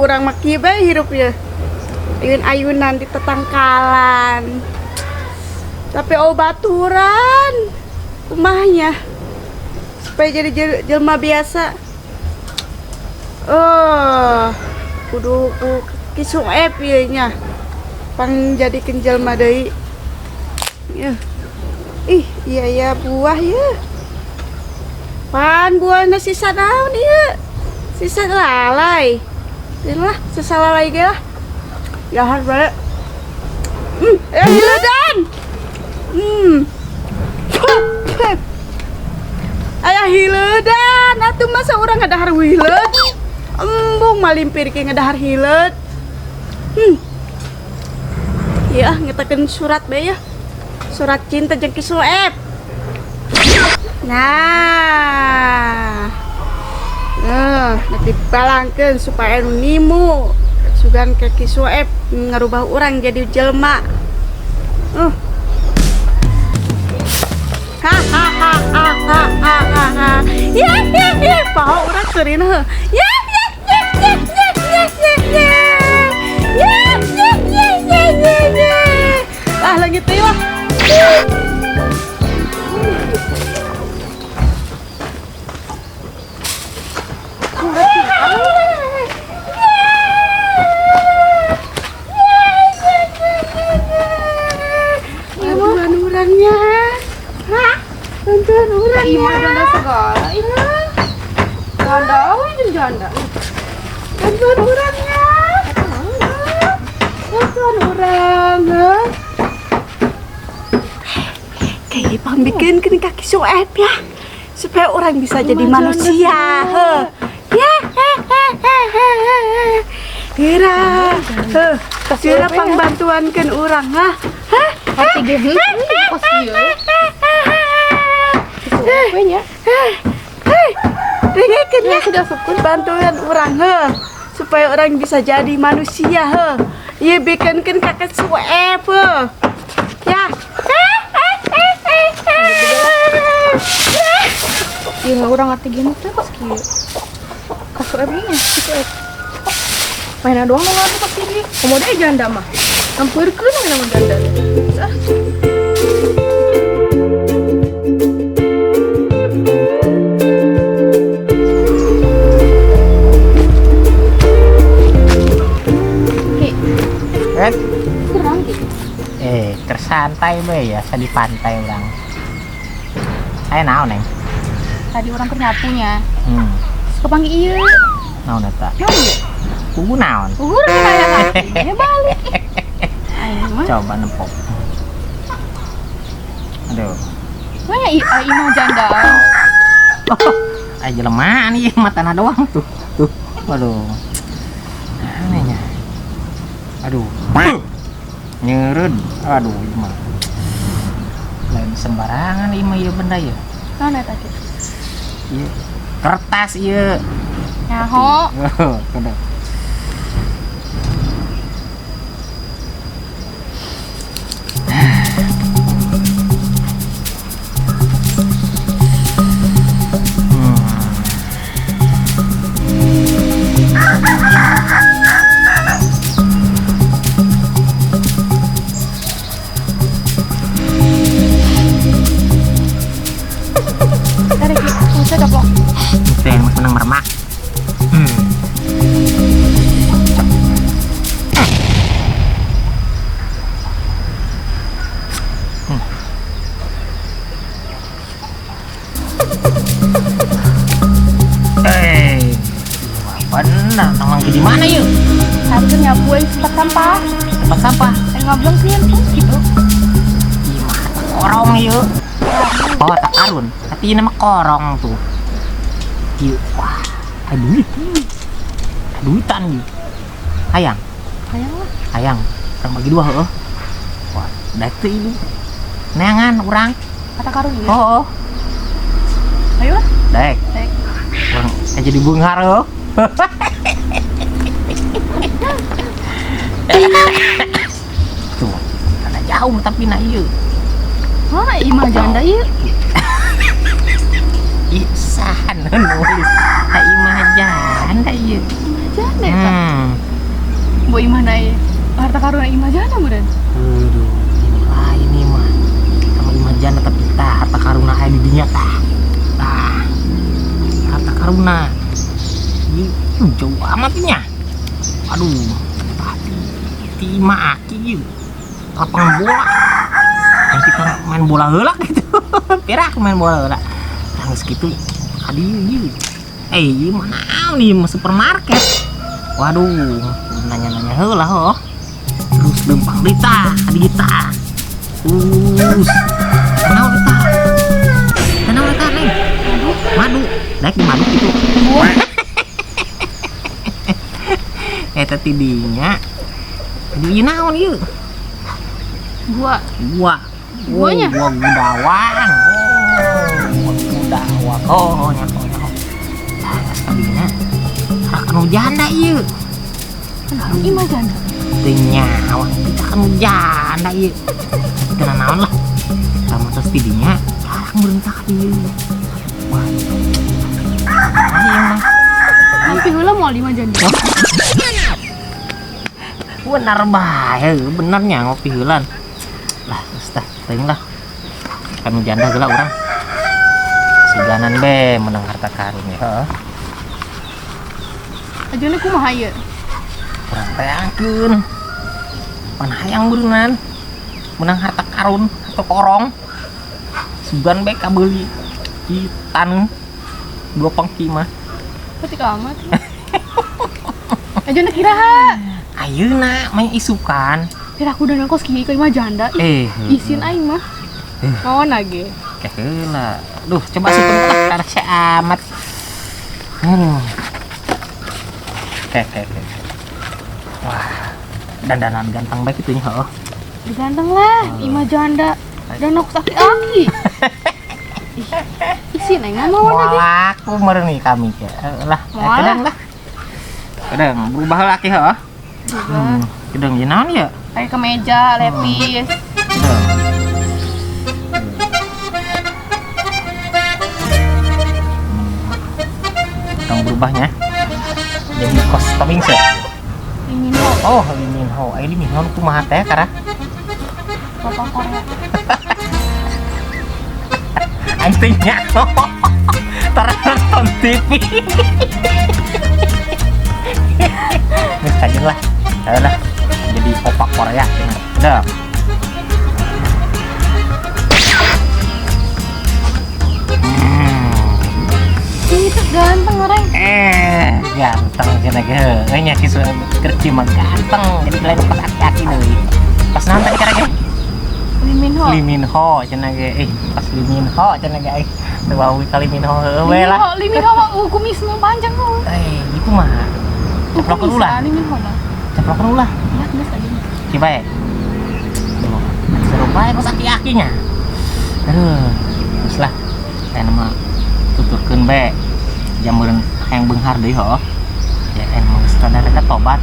Urang mah kieu bae hirup ya. Ayun-ayunan di tetangkalan. Tapi baturan. Kumahnya. Supaya jadi jelma biasa. Oh, kudu ku Ki Sueb ieu nya. Pang jadikeun jelma deui. Yeuh. Ih, iya ya buah ya. Pan buahna sisa naon ieu? Sisa lalai. Lah, sisa lalai ge lah. Dahar bae. Hiledan. Aya hiledan, atuh masa urang ngadahar hileud? Embung malimpir ke ngadahar hileud. Ya, ngetakeun surat bae ya. Surat cinta jeung Ki Sueb. Nah. Nah, nanti balangkeun supaya anu nimu sugan ke Ki Sueb ngarubah urang jadi jelema. Ha ha ha ha ha ha ha ha. Ya ya ya, paho urang seurin heuh. Ya ya ya ya ya ya ya ya. Ya ya ya ya ya ya. Ah, leungit deui lah. Bantuan orangnya. Hah? Bantuan orangnya. Imah janda segala. Janda, oh ini janda. Bantuan orangnya. Bantuan orang. Kayak pambikin ke kaki Sueb ya, supaya orang bisa jadi manusia. Ya, Kira, kira pangbantuankeun urang ah. Hah? Hati ge heuh, kos ieu. Sueb nya. Hei, dengekeun ya. Bantuan urang heuh, supaya orang bisa jadi manusia heuh. Ieu bikinkeun kakek Sueb heuh. Ya. Ieu urang ngerti gini teh kos kieu. Ka Sueb nya, si Sueb. Mainan doang nu ngerti kos kieu. Komo deui janda mah. Sampeurkeun we nama janda. Ah. Ki. Kan? Terang, Ki. Tersantai be ya, di pantai urang. Aya naon, Neng? Tadi urang keur nyapunya. Terus kepanggih ieu. Naon eta? Naon ieu? Pugu naon? Pugu urang nanya ka. Ya balik. Ayo mah. Coba nempok. Aduh. Mana imah janda? Ay jelema nih matana doang tuh. Tuh. Waduh. Anehnya. Aduh. Nyeureud. Aduh, ieu mah. Lain sembarangan ieu mah ieu benda ieu. Naon eta teh? Ieu kertas ieu. Nyaho. Kudu. Senang meremak. Bener, nang di mana yuk? Tadi nyapuin tempat sampah. Tempat sampah? Ngoblong sih, gitu. Gimana korong yuk? Oh, tak karun. Tapi ini mah korong tuh. Yuk, wah, ada duit. Ada duitan yuk. Hayang. Hayang urang bagi dua heuh. Wah, daek teu ibu. Neangan urang. Harta karun ieu. Oh, oh. Ayo lah. Daek. Daek. Urang jadi beunghar heuh. Tuh, rada jauh tapi na ieu. Mana imah janda ieu? Ih, saha nu nulis. Ka imah janda ieu. Imah janda eta. Bo imah na ieu. Harta karun imah janda meureun. Aduh, ini lain mah. Sama imah janda tapi tah harta karuna aya di dinya tah. Tah. Harta karuna. Ieu jauh amat nya. Aduh, tah ti imah aki ieu. Lapangan bola. Yang kita main bola heula gitu. Kira aku main bola heula. Tah geus kitu ka dieu ieu. Ieu mah naon ieu mah supermarket. Waduh, nanya-nanya heula heuh. Terus lempang deui tah, ka dieu tah. Terus. Naon eta? Naon eta, Neng? Madu. Daek di madu kitu. Eta ti dinya. Di ieu naon ieu? Gua. Gua. Guanya? Oh, gua gudawang. Oh, gua gudawang. Oh, nyaho, nyaho. Tah, geus ka dinya. Arah kanu janda ieu. Aduh, imah janda. Teu nyawa, kita kanu janda ieu. Teu naon lah. Lamun tos ti dinya, jarang berentak ka dieu. Wah. Ayo mah. Tapi heula moal imah janda. Benar bae, benernya ngopi heulan. Lah, geus tah, teuing lah. Kanu janda heula urang. Suganan be menang harta karun ya. Heeh. Ajana kumaha ieu? Urang teangkeun. Pan hayang beureungan. Menang harta karun atau korong. Sugan be kabeuli. Di taneuh dua pangki mah. Petik amat. Ajana kiraha. Ayeuna main isukan. Pira aku udah kos kieu ka imah janda. Ih, isin aing mah. Mawana ge. Ke heula. Duh, coba asupkeun lah karasa amat. Aduh. Oke, oke, oke. Wah, dandanan ganteng baik itu nya, heuh. Ganteng lah, imah janda. Dan aku aki-aki. Ih, isin aing mah mawana ge. Moal laku meureun nih kami ge. Lah, Moal kedeng lah. Kedeng, berubah lagi heuh. Berubah. Kedeng ieu naon ieu? Pakai kemeja, lepis. Kedeng. Tong berubahnya. Jadi kos tobing sih. Lee Min Ho. Oh, Lee Min Ho. Lee Min Ho kumaha teh kara? Bapak Korea. Aing teh nyaho. Tara nonton TV. Geus kajeun lah. Ayo lah. Jadi opak Korea cenah. Udah. Itu ganteng orang. Ganteng cenah ge. Heueuh nya kisu kerci mah ganteng. Jadi lain pas aki-aki deui. Pas naon tadi karek ge? Lee Min Ho. Lee Min Ho cenah ge. Pas Lee Min Ho cenah ge aing. Teu wau ka Lee Min Ho heueuh we lah. Lee Min Ho mah kumisna panjang tuh. Itu mah. Ceplokeun ulah. Lee Min Ho mah. Ceplokeun ulah. Ya, geus aja. Ki bae. Duh, seru bae kos aki-akinya. Aduh, geus lah. Aya mah tuturkeun bae. Jam meureun hayang beunghar deui heuh. Ya emang geus rada-rada tobat.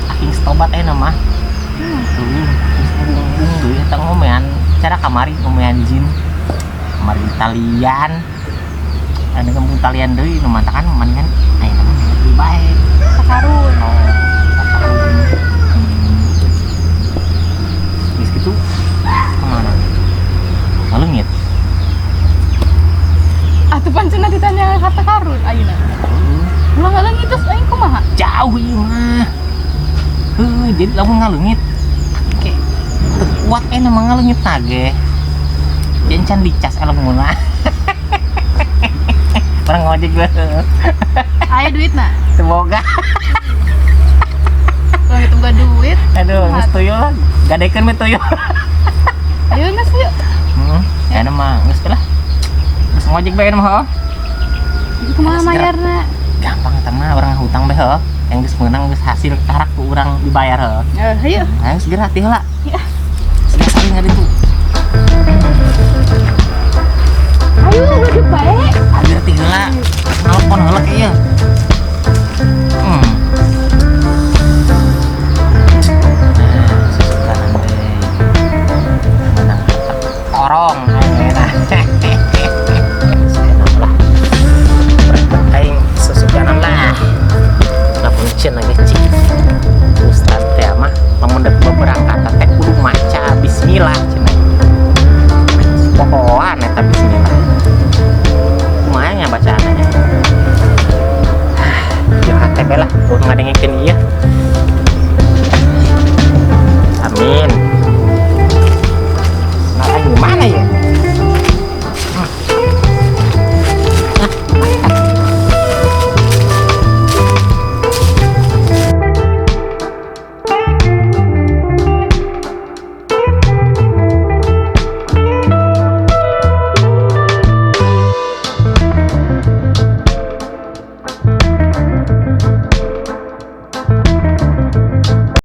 Aki geus tobat ayeuna mah. Tuh, geus embung-embung deui eta ngomean cara kamari ngomean jin. Kamari talian. Anu kampung talian deui nu mantakan mendingan ayeuna mah lebih bae. Sakarun. Oh, sakarun. Geus kitu kemana? Ngaleungit. Atuh pancen ditanya harta karun ayeuna. Ulah ngaleungit terus aing kumaha? Jauh ieu mah. Heuh, jadi lamun ngaleungit ke teu kuat ayeuna mah ngaleungit tage. Jeung can dicas elemuna. Orang ngojek gue. Aya duitna? Semoga. Kalau itu boga duit. Aduh, geus tuyul lah. Gadekeun we tuyul. Ayo geus yuk. Heeh. Ayeuna mah geus lah. Geus ngojek bae mah heuh. Jadi kumaha mayarna? Gampang eta mah urang hutang bae heuh. Yang geus meunang geus hasil karak ku Urang dibayar heuh. Eh, ayo. Ayo segera ti heula. Ya. Segera saling ngaditu. Ayo udah bae. Segera ti heula. Nelpon heula ke ieu. Nah, susukanan teh. Menang korong aing nah. Saya lah. Aing susukanan lah. Lamun ceun lagi cik. Ustaz teh mah lamun dek beberangkatan teh kudu maca bismillah cenah. Pohoan eta bismillah. Kumaha nya bacaannya? Ya hate lah, kudu ngadengekeun.